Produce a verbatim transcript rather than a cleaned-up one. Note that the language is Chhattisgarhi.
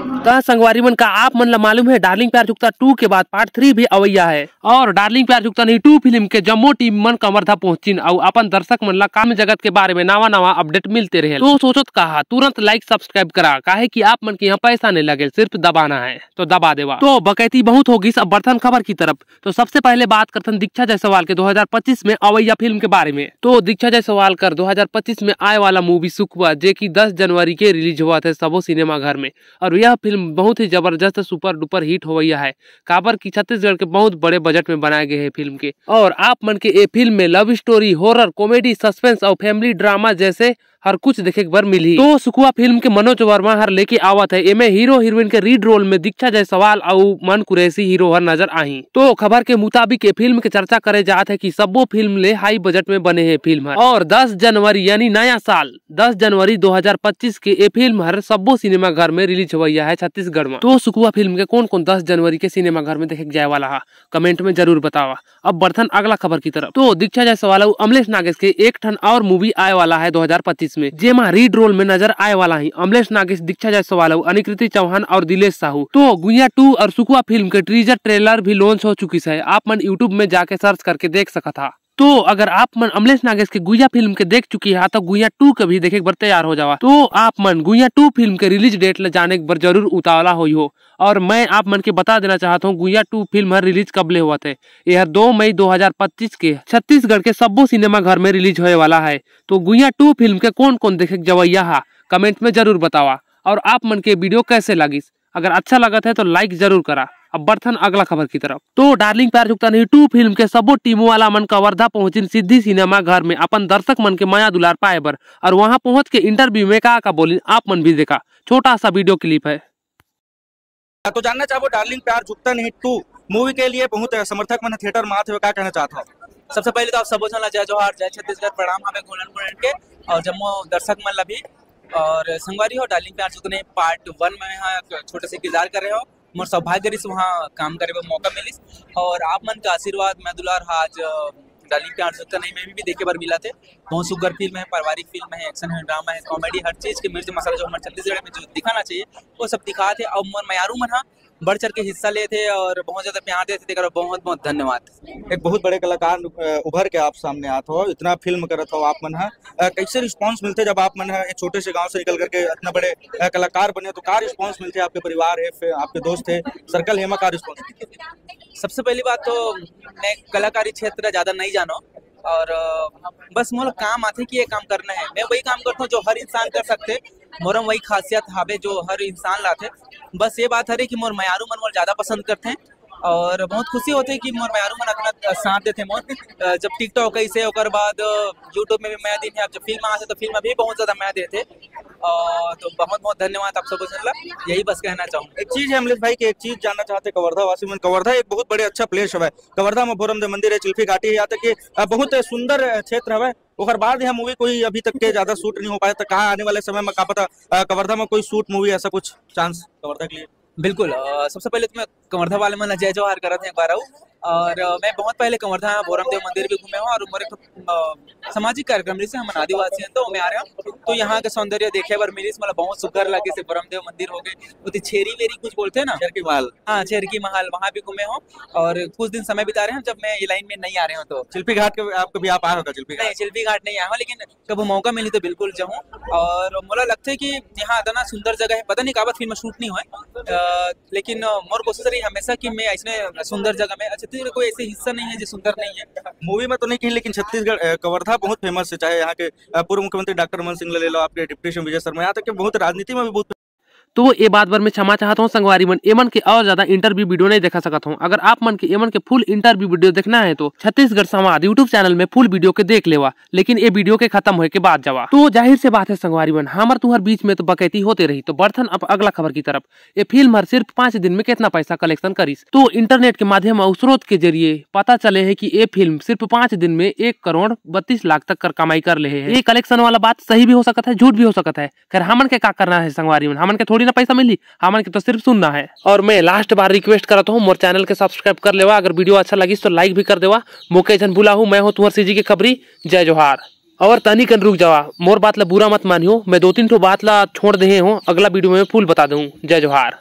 त संगवारी मन, का आप मन ला मालूम है, डार्लिंग प्यार झुकता टू के बाद पार्ट थ्री भी अवैया है? और डार्लिंग प्यार झुकता नहीं टू फिल्म के जम्मो टीम मन कवर्धा पहुंचिन अउ अपन दर्शक मन ला काव्य जगत के बारे में नवा नवा अपडेट मिलते रहे। तो सोचत का हा, तुरंत लाइक सब्सक्राइब करा, काहे कि आप मन के यहाँ पैसा नहीं लगे, सिर्फ दबाना है, तो दबा देवा। तो बकैती बहुत होगिस, अब बढ़थन खबर की तरफ। तो सबसे पहले बात करथन दीक्षा जायसवाल के दो हज़ार पच्चीस में अवैया फिल्म के बारे में। तो दीक्षा जायसवाल कर दो हज़ार पच्चीस में आए वाला मूवी सुखवा, जे कि दस जनवरी के रिलीज होवत है सबो सिनेमा घर में, और यह फिल्म बहुत ही जबरदस्त सुपर डुपर हिट होवैया है, काबर कि छत्तीसगढ़ के बहुत बड़े बजट में बनाए गए है फिल्म के। और आप मन के ए फिल्म में लव स्टोरी, हॉरर, कॉमेडी, सस्पेंस और फैमिली ड्रामा जैसे हर कुछ देखे बर मिलही। तो सुखवा फिल्म के मनोज वर्मा हर लेके आवत है, एमे हीरो हीरोइन के लीड रोल में दीक्षा जायसवाल अउ मन कुरैशी हीरो हर नजर आही। तो खबर के मुताबिक ये फिल्म के चर्चा करे जात है कि सब्बो फिल्म ले हाई बजट में बने हे फिल्म हर। और दस जनवरी यानी नया साल, दस जनवरी दो हज़ार पच्चीस के ये फिल्म हर सब्बो सिनेमा घर में रिलीज होवैया है छत्तीसगढ़ में। तो सुखवा फिल्म के कौन कौन दस जनवरी के सिनेमा घर में देखे के जाए वाला है, कमेंट में जरूर बतावा। अब बढ़थन अगला खबर की तरफ। तो दीक्षा जायसवाल अउ अमलेश नागेश के एक ठन और मूवी आए वाला है दो हज़ार पच्चीस में, जेमा लीड रोल में नजर आए वाला ही अमलेश नागेश, दीक्षा जायसवाल अउ अनिकृति चौहान और दिलेश साहू। तो गुइया टू और सुखवा फिल्म के टीजर ट्रेलर भी लॉन्च हो चुकी है, आप मन यूट्यूब में जाके सर्च करके देख सकत हा। तो अगर आप मन अमलेश नागेश के गुइया फिल्म के देख चुकी हा, तो गुइया टू के भी देखे बर तैयार हो जावा। तो आप मन गुइया टू फिल्म के रिलीज डेट ला जाने बर जरूर उतावला होई हो। और मैं आप मन के बता देना चाहत हूँ, गुइया टू फिल्म हर रिलीज कब ले होवत है। ये हर दो मई दो हज़ार पच्चीस के छत्तीसगढ़ के सब्बो सिनेमा घर में रिलीज होए वाला है। तो गुइया टू फिल्म के कौन कौन देखे के जवैया हा, कमेंट में जरूर बतावा। और आप मन के वीडियो कैसे लागिस, अगर अच्छा लगत है तो लाइक जरूर करा। अब बढ़थन अगला खबर की तरफ। तो डार्लिंग प्यार झुकता नहीं टू फिल्म के सब्बो टीम वाला मन कवर्धा पहुंचिन सिद्धि सिनेमा घर में अपन दर्शक मन के मया दुलार पाए बर, और वहां पहुंच के इंटरव्यू में का का बोलिन, आप मन भी देखा, छोटा सा वीडियो क्लिप है। तो जानना चाहबो, डार्लिंग प्यार झुकता नहीं टू मूवी के लिए बहुत समर्थक मन थिएटर में आत हवे, का कहना चाहत हो? सबसे पहले तो आप सबो झन ला जय जोहार, जय छत्तीसगढ़, प्रणाम हवे घुलन घुलन के, और जम्मो दर्शक मन ला भी। और संगवारी हो, डार्लिंग प्यार झुकता नहीं पार्ट वन में मैं हा एक छोटे से किरदार करे हो, मोर सौभाग्य रहिस वहाँ काम करे बर मौका मिलिस, और आप मन का आशीर्वाद, मया दुलार हा आज, अ, डार्लिंग प्यार झुकता नहीं में भी देखे बर मिलत हे। बहुत सुग्घर फिल्म है, पारिवारिक फिल्म है, एक्शन है, ड्रामा है, कॉमेडी, हर चीज के मिर्च मसाला जो हमारे छत्तीसगढ़ में जो दिखाना चाहिए वो सब दिखात हे। और मोर मयारू मन हा बढ़ चढ़ के हिस्सा लेत हे और बहुत ज्यादा प्यार देत हे, तेकर बहुत बहुत धन्यवाद। एक बहुत बड़े कलाकार, अ, उभर के आप सामने आत हो, इतना फिल्म करत हो आप मन हा। अ, कैसे रिस्पॉन्स मिलथे जब आप मन हा एक छोटे से गांव से निकल करके इतना बड़े, अ, कलाकार बने, तो का रिस्पॉन्स मिलथे? आपके परिवार है, फिर आपके दोस्त है, सर्कल है, एमा का रिस्पॉन्स मिलथे? सबसे पहली बात तो मैं कलाकारी क्षेत्र ज्यादा नहीं जानो, और, अ, बस मोला काम आथे कि ये काम करना है, मैं वही काम करता हूँ जो हर इंसान कर सकथे। मोर म वही खासियत हावे जो हर इंसान ला आथे। बस ये बात हरे कि मोर मयारू मन मोला ज्यादा पसंद करथे, और बहुत खुशी होथे कि मोर मयारू मन अतना साथ देथे मोर। अ, जब TikTok ऐसे, ओकर बाद, अ, YouTube में भी मया दिन है, अब जब फिल्म आथे तो फिल्म में भी बहुत ज्यादा मया देथे। अ, तो बहुत बहुत धन्यवाद आप सबो झन ला, यही बस कहना चाहूँ। एक चीज है अमलेश भाई कि एक चीज जानना चाहते कवर्धा वासी मन, कवर्धा एक बहुत बड़े अच्छा प्लेस हवय, कवर्धा में भोरमदेव मंदिर है, चिल्फी घाटी है, यहाँ तक कि, अ, बहुत सुंदर क्षेत्र हवय। ओकर बाद यह मूवी कोई अभी तक के ज्यादा शूट नहीं हो पाया, तो कहाँ आने वाले समय में का पता, अ, कवर्धा में कोई शूट मूवी ऐसा कुछ चांस कवर्धा के लिए? बिल्कुल, अ, सबसे पहले तो मैं कवर्धा वाले मन ला जय जोहार करत हूँ एक बार अउ, और, अ, मैं बहुत पहले कवर्धा भोरमदेव मंदिर भी घूमे हूँ, और मोर एक, अ, सामाजिक कार्यक्रम जैसे हमन आदिवासी हैं तो मैं आ रहे हूँ, तो यहाँ के सौंदर्य देखे बर मिलिस, मतलब बहुत सुग्घर लगे से भोरमदेव मंदिर हो गए, ओती छेरी वेरी कुछ बोलते हैं ना, छेरकी महल। हाँ, छेरकी महल, वहाँ भी घूमे हूँ, और कुछ दिन समय बिता रहे हैं जब मैं ये लाइन में नहीं आ रहे हूँ तो। चिल्फी घाट के आप कभी आप आए हो का चिल्फी घाट? नहीं, चिल्फी घाट नहीं आया हूँ, लेकिन कभी मौका मिली तो बिल्कुल जाऊँ। और मोला लगथे कि यहाँ इतना सुंदर जगह है, पता नहीं काबर फिल्म शूट नहीं होए, अ, लेकिन, अ, मोर कोशिश रही हमेशा कि मैं ऐसने सुंदर जगह में, छत्तीसगढ़ कोई ऐसे हिस्सा नहीं है जो सुंदर नहीं है। मूवी में तो नहीं कही, लेकिन छत्तीसगढ़, अ, कवर्धा बहुत फेमस है, चाहे यहाँ के, अ, पूर्व मुख्यमंत्री डॉक्टर रमन सिंह ले लो, आपके डिप्टी सीएम विजय शर्मा, यहाँ तक कि बहुत राजनीति में भी बहुत। तो ये बात बर मैं क्षमा चाहत हूँ संगवारी मन, एमन के और ज्यादा इंटरव्यू वीडियो नहीं दिखा सकत हूँ। अगर आप मन के एमन के फुल इंटरव्यू वीडियो देखना है तो छत्तीसगढ़ संवाद YouTube चैनल में फुल वीडियो के देख लेवा, लेकिन ये वीडियो के खत्म होए के बाद जावा। तो जाहिर से बात है संगवारी मन, हमर तुहर बीच में तो बकैती होते रही। तो बढ़थन अब अगला खबर की तरफ। ये फिल्म हर सिर्फ पाँच दिन में कितना पैसा कलेक्शन करिस? तो इंटरनेट के माध्यम अउ स्रोत के जरिए पता चले है कि ये फिल्म सिर्फ पाँच दिन में एक करोड़ बत्तीस लाख तक कर कमाई कर ले है। ये कलेक्शन वाला बात सही भी हो सकत है, झूठ भी हो सकत है। खैर, हमन के का करना है संगवारी मन, हमन के थोड़ी ना पैसा मिली, हमन के तो सिर्फ सुनना है। और मैं लास्ट बार रिक्वेस्ट करत हूँ, मोर चैनल के सब्सक्राइब कर लेवा, अगर वीडियो अच्छा लगिस तो लाइक भी कर देवा। मोके झन भुलाहू, मैं हूँ तुहर सीजी के खबरी। जय जोहार। और तनी कन रुक जावा, मोर बात ला बुरा मत मानियो, मैं दो तीन ठो बात ला छोड़ देहे हों, अगला वीडियो में full बता दूँ। जय जोहार।